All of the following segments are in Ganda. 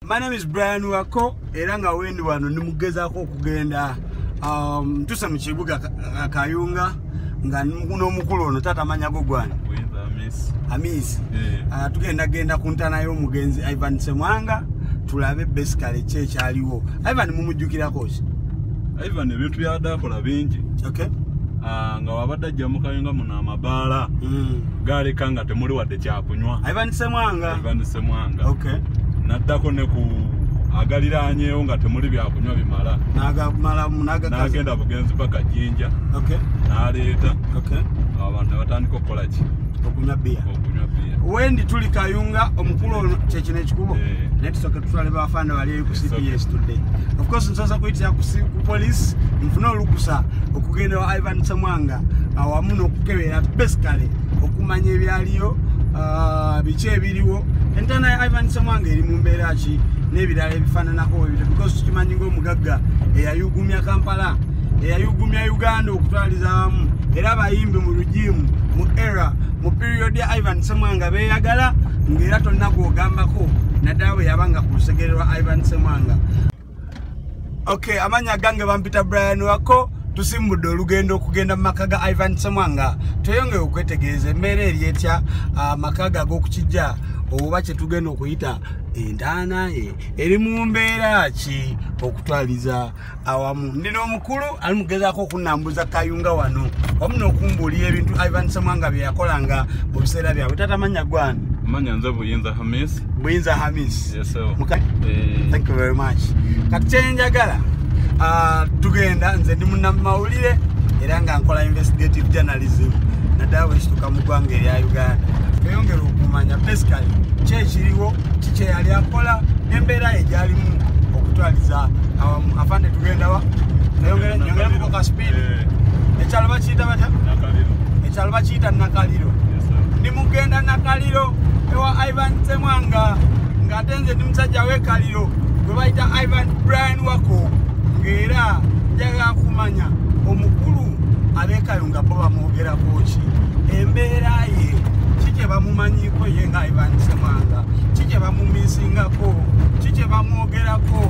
My name is Brian Wako era nga wendi wano nimugezaako okugenda ntuse mu kibuga Kayunga nga n'omukulu ono taata amanya go gwana Hamis. Tugenda genda ku ntaana y'omugenzi Ivan Ssemwanga tulabe basically ki ekyaliwo. Ivan mumujjukirako ki? Ivan ebintu byadde akola bingi. Okay. Nga wabadde ajja mu Kayunga muno amabaala galeka nga temuli wadde kyakunywa. Ivan Ssemwanga. Ivan Ssemwanga. Okay. Naddako ne ku agaliraanyeewo nga temuli byakunywa bimala. N'agenda bugenzi paka Jinja. Okay. N'aleeta. Okay. Abantu ne batandika okukola ki? Okunywa bbiya. Okunywa bbiya. Wendi tuli Kayunga omukulu ono kyekino ekikubo. Naye tusooke tutwale bafana bali eri ku CPS today. Of course nsobola kuyitira ku police nfune olukusa okugenda wa Ivan Ssemwanga awamu n'okukebera basically okumanya ebyaliyo biki ebiriwo. Entaana ya Ivan Ssemwanga eri mu mbeera ki n'ebirala ebifaananako ebyo because tukimanyi ng'omugagga eyayugumya Kampala, eyayugumya Uganda okutwaliza awamu, era abayimbi mu rugimu mu era mu period ya Ivan Ssemwanga beeyagala ng'era tolina gw'ogambako naddala bwe yabanga ku lusegere lwa Ivan Ssemwanga. Okay, amanya gange bampita Brian Wako. Tusimbudde olugendo okugenda mu maka ga Ivan Ssemwanga tweyongere okwetegereza embeera eri etya amaka ge ag'okukijja oba kye tugenda okuyita entaana ye eri mu mbeera ki okutwaliza awamu. Ndi n'omukulu ali mugezaako okunnambuza Kayunga wano wamu n'okumbuulira ebintu Ivan Ssemwanga bye yakolanga mu biseera byabwe. Taata amannya gwani? Amanya nze Buyinza Hamis. Buyinza Hamis. Yes, sir. Thank you very much. Kati kye njagala tugenda nze ndi munnamawulire era nga nkola investigative journalism naddala bwe kituuka mu ggwanga erya Uganda. Tweyongere okumanya basically ki ekiriwo, kiki eyali akola n'embeera ye gy'alimu okutwaliza awamu. Afande tugenda wa? Nyongeremuko ka speed. Ekyalo bakiyita batya? Nakaliro. Ekyalo bakiyita Nakaliro. Ndi mugenda Nakaliro ewa Ivan Ssemwanga ng'ate nze ndi musajja w'e Kaliro gwe bayita Ivan Brian Wako. Ng'era njagala kumanya omukulu ab'e Kayunga bo bamwogerako ki, embeera ye ki kye bamumanyiiko ye nga Ivan Ssemwanga, ki kye bamumisingako, ki kye bamwogerako,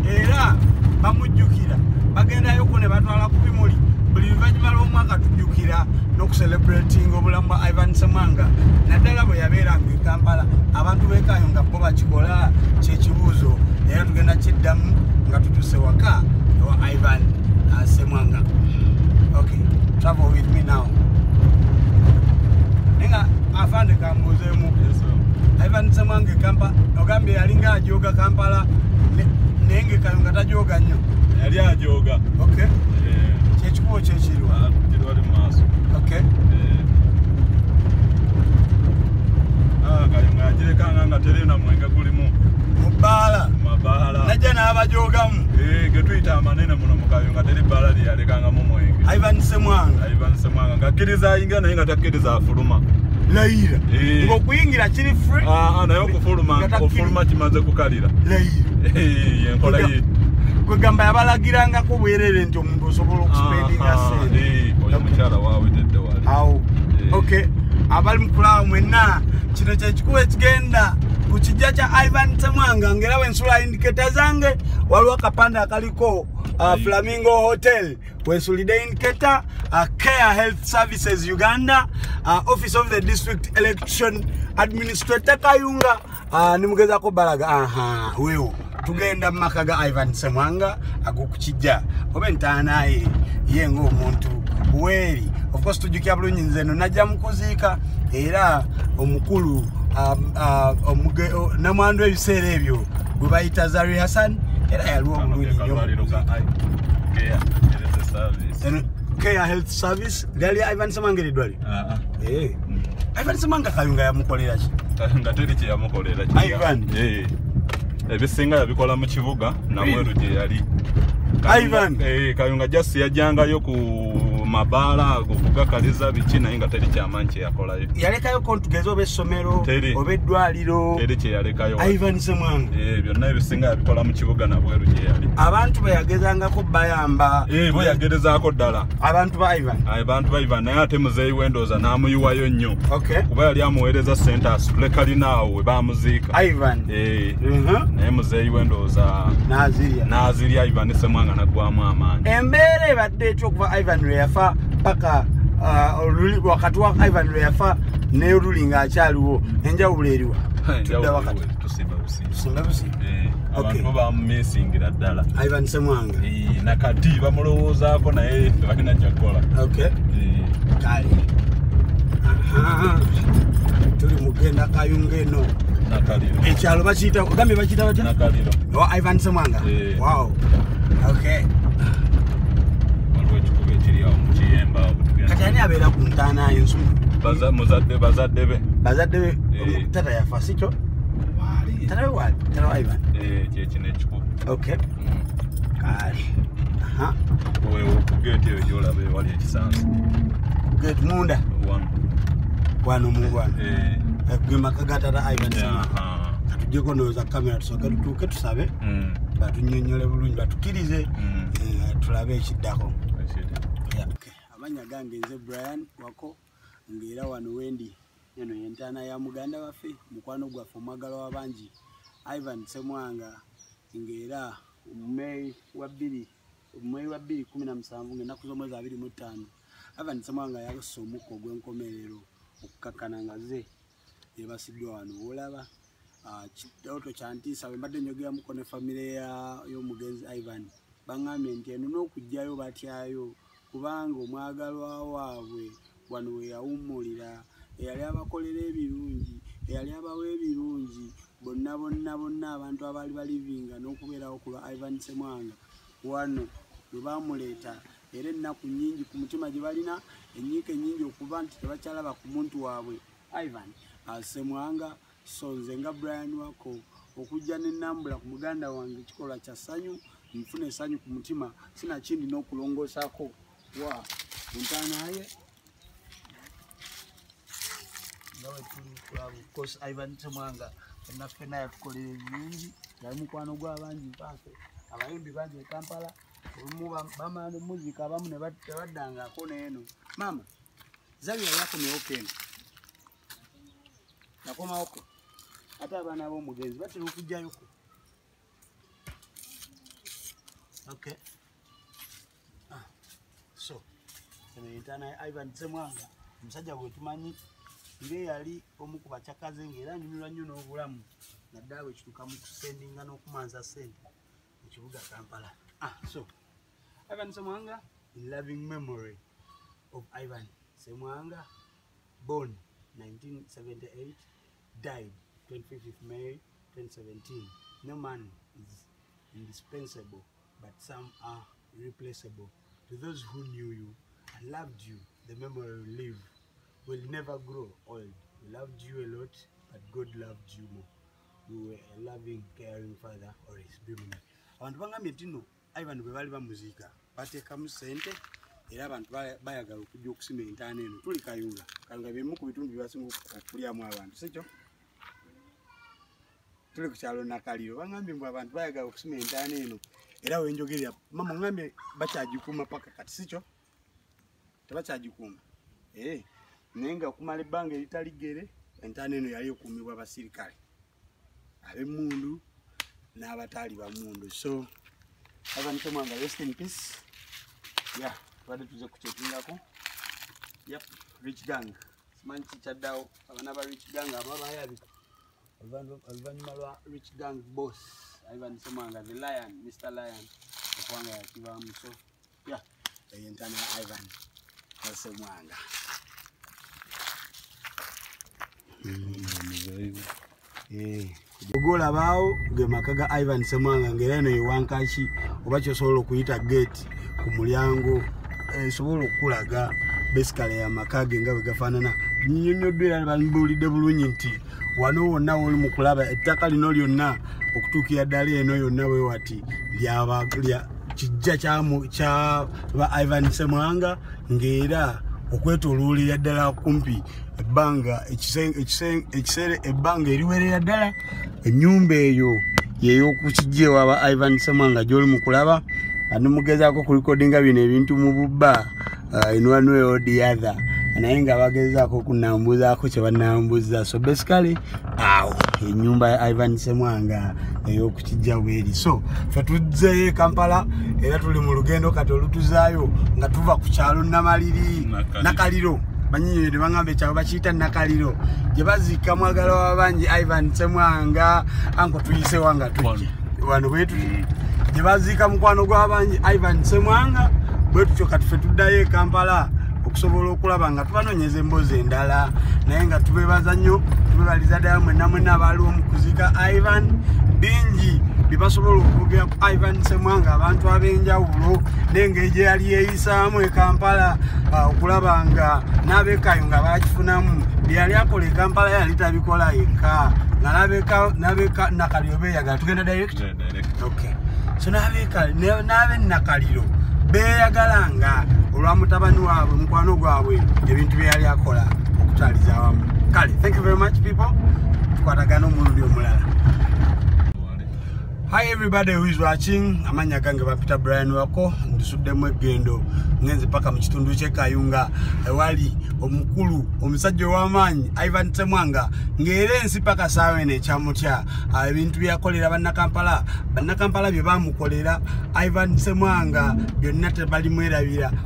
era bamujjukira bagendayoko ne batwala ku bimuli buli luvannyuma lw'omwaka tujjukira n'okucelebratinga obulamu bwa Ivan Ssemwanga naddala bwe yabeeranga e Kampala. Abantu b'e Kayunga bo bakikola kyekibuuzo era tugenda kiddamu nga tutuse waka ewa Ivan Ssemwanga. Okay, travel with me now. Nenga afande kambuzeemu. Ivan Ssemwanga e Kampala ogambye yalinga ajooga Kampala naye nga Kayunga tajooga nnyo. Yali ajooga. Okay. Kyekikubo kyekiriwa? Kiri mu maaso. Okay. Kayunga yagirekanga nga teri na mwenge gulimu. Mu bbaala. Mabaala. Najja n'abajoogamu. Ge tuyita amanene muno mu Kayunga teri bbaala lye yalekangamu mwenge. Ivan Ssemwanga. Ivan Ssemwanga ng'akkiriza ayingira naye nga takkiriza afuluma. Layira. Ng'okuyingira kiri free. Naye okufuluma kimaze kukalira. Layira. Yenkola ye. Kwegamba yabalagirangako bwerere nti omuntu osobola okuspendinga ssente. Oyo mukyala waawetedde wali. Awo. Okay. Abali mu kulaba mwenna kino kye kikubo ekigenda ku kijja kya Ivan Ssemwanga ng'era bwe nsula indicator zange waliwo akapande akaliko Flamingo Hotel wensulidde indicator Care Health Services Uganda, Office of the District Election Administrator Kayunga. Nimugezaako balaga weewo tugenda mu maka ga Ivan Ssemwanga ag'okukijja oba entaana ye ye ng'omuntu weeri. Of course tujjukira bulungi nze eno najja mu kuziika era omukulu namwandu ebiseera ebyo gwe bayita Zari Hassan era yaliwo bulungi nnyo. Care Health Service lyali Ivan Ssemwanga eddwaliro. Ivan Ssemwanga Kayunga yamukolera ki? Kayunga teri kye yamukolera ki. Ivan. Ebisinga yabikola mu kibuga namweru gye yali. Ivan. Kayunga just yajjangayo ku mabaala ago kugakaliza biki naye nga teri kyamanyi kye yakolayo. Yalekayo kontugeze oba essomero oba eddwaliro, teri kye yalekayo Ivan Ssemwanga. Byonna ebisinga yabikola mu kibuga nabweru gye yali. Abantu be yagezangako bayamba. Bo yagerezaako ddala abantu ba Ivan. Abantu ba Ivan naye ate muzeeyi w'endowooza n'amuyiwayo nnyo. Kuba yali amuweereza ssente asitule kalina awo we baamuziika Ivan. Naye muzeeyi w'endowooza n'azirya Ivan Ssemwanga n'aggwamu amaanyi. Embeera ebadde etya okuva Ivan lwe yafa paka wakati wa Ivan lwe yafa ne Luli ng'akyaliwo, enjawulo eriwa? Tudda wakati tusimba busi. Abantu bamumisingira ddala Ivan Ssemwanga. Nakati bamulowoozaako naye tebalina kyakukola. Kale tuli mugenda Kayunga eno Nakaliro. Ekyalo bakiyita ogambye bakiyita batya? Nakaliro. Wa Ivan Ssemwanga. Wow. Waliwo ekikubo ekiri awo mu kiyembe awo. Kati ani abeera ku ntaana y'ensumu? Bazadde be. Bazadde be. Tata yafa si kyo? Tata we waali? Tata wa Ivan? Kyekino ekikubo. Kale. Ku geeti eyo gy'olaba ewali ekisanso. Geeti munda? Wano. Wano mu wano. Ge maka ga tata Ivan Ssemwanga. Katuggyeko ndowooza kamera tusooke tutuuke tusabe batunnyonnyole bulungi batukkirize tulabe ekiddako. Amannya gange nze Brian Wako, ng'era wano wendi eno y'entaana ya muganda waffe mukwano gwaffe omwagalwa w'abangi Ivan Ssemwanga, ng'era May wa 2017 ng'ennaku z'omwezi 25 Ivan Ssemwanga yassa omukka ogw'enkomerero okukakkana nga ze yebasiddwa wano woolaba. Kirooto kyantiisa bwe mbadde njogeramuko ne famire y'omugenzi Ivan, baŋŋambye nti eno n'okuggyayo batyayo kubanga omwagalwa waabwe wano we yawummulira, eyali abakolera ebirungi, eyali abawa ebirungi bonna bonna bonna abantu abaali balivinga n'okubeerawo ku lwa Ivan Ssemwanga wano we baamuleeta. Era ennaku nnyingi ku mutima gye balina, ennyiike nnyingi okuba nti tebakyalaba ku muntu waabwe Ivan Ssemwanga. So nze nga Brian Wako okujja n'ennambula ku muganda wange kikolwa kya ssanyu, nfuna essanyu ku mutima sinakindi n'okulongoosaako wa ntaana ye nga bwe tuli kulaba. Of course Ivan Ssemwanga ffenna ffenna yatukolera ebirungi, yali mukwano gw'abangi mpaafe abayimbi bangi e Kampala olumu bamala ne muzika abamu ne tebaddangako n'eno. Maama Zabi yali akomyewoko eno, yakomawoko ate abaana b'omugenzi batera okuggyayoko. So eno yentaana ya Ivan Ssemwanga, omusajja gwe tumanyi ng'eyali omu ku bakyakaze ng'era anyumirwa nnyo n'obulamu naddala bwe kituuka mu kusendinga n'okumanza ssente mu kibuga Kampala. So Ivan Ssemwanga, in loving memory of Ivan Ssemwanga, born 1978, died 25th May 2017. No man is indispensable, but some are irreplaceable. To those who knew you and loved you, the memory will live, will never grow old. We loved you a lot, but God loved you more. You were a loving, caring father, always be remembered. Abantu bangambye nti nno Ivan bwe baali bamuziika bateekamu ssente era abantu bayagala okujja okusima entaana eno. Tuli Kayunga. Kayunga byemu ku bitundu bye basinga okulyamu abantu, si kyo? Tuli ku kyalo Nakaliro. Bangambye mbu abantu bayagala okusima entaana eno era wenjogerera mama ngambye bakyagikuuma paka kati, si kyo? Tebakyagikuuma. Naye nga okumala ebbanga eritali ggere entaana eno yali ekuumibwa abasirikale ab'emmundu n'abataali bammundu. So Ivan Ssemwanga, rest in peace. Tubadde tuze kukyekingako. Rich Gang simanyi kikyaddawo, abaana ba Rich Gang ababayabika oluvannyuma lwa Rich Gang boss Ivan Ssemwanga, the Lion, Mr. Lion okuba nga yakibaamu. So eyo entaana ya Ivan Ssemwanga. Ogolabaawo ge maka ga Ivan Ssemwanga ng'era eno ye Wankaki oba kyosobola okuyita gate ku mulyango esobola okukulaga basically amaka ge nga bwe gafaanana. Nnyonnyoddwa era bambuulidde bulungi nti wano wonna w'oli mu kulaba ettaka lino lyonna okutuukira ddala eno yonna bwe wati lya Kijja kya ba Ivan Ssemwanga, ng'era okwetooloolera ddala kumpi ebbanga ekiseera ebbanga eriwerera ddala. Ennyumba eyo yey'okukijja ewaba Ivan Ssemwanga gy'oli mu kulaba. Nimugezaako kulikodinga bino ebintu mu bubba in one way or the other, naye nga bagezaako okunambuzaako kye banambuza. So basically awo ennyumba ya Ivan Ssemwanga ey'okukijja bweri. So ffe tuzzeeyo e Kampala era tuli mu lugendo kati olutuzaayo nga tuva ku kyalo Namaliri, Nakaliro. Banyinyonyi baŋŋamba ekyalo bakiyita Nakaliro, gye baziika mwagala w'abangi Ivan Ssemwanga. Anko tuyisewa nga tujja wano bwe tuti gye baziika mukwano gw'abangi Ivan Ssemwanga. Bwe tutyo kati ffe tuddayo e Kampala okusobola okulaba nga tubanoonyeza emboozi endala, naye nga tubebaza nnyo, tubebaliza ddala mwenna mwenna abaaliwo mu kuziika Ivan. Bingi bye basobola okwogera ku Ivan Ssemwanga, abantu ab'enjawulo n'engeri gye yali yeeyisaamu e Kampala, okulaba nga n'ab'ekayo nga bakifunamu. Bye yali akola e Kampala yali tabikola yekka, nga n'ab'eka Nakaliro beeyagala. Tugenda direct? Yeah, direct. Okay. So n'ab'e Nakaliro beeyagalanga olwa mutabani waabwe, mukwano gwabwe, ebintu bye yali akola okutwaliza awamu. Kale, thank you very much, people. Tukwatagana omulundi omulala. Hi everybody who is watching. Amanya gange bapita Brian Wako. Ndisuddemu eggendo ngenze paka mu kitundu ky'e Kayunga ewali omukulu omusajja ow'amaanyi Ivan Ssemwanga, ng'era ensi paka saawa eno ekyamutya. Ebintu byakolera bannakampala, bannakampala bye baamukolera Ivan Ssemwanga byonna tebalimwerabira.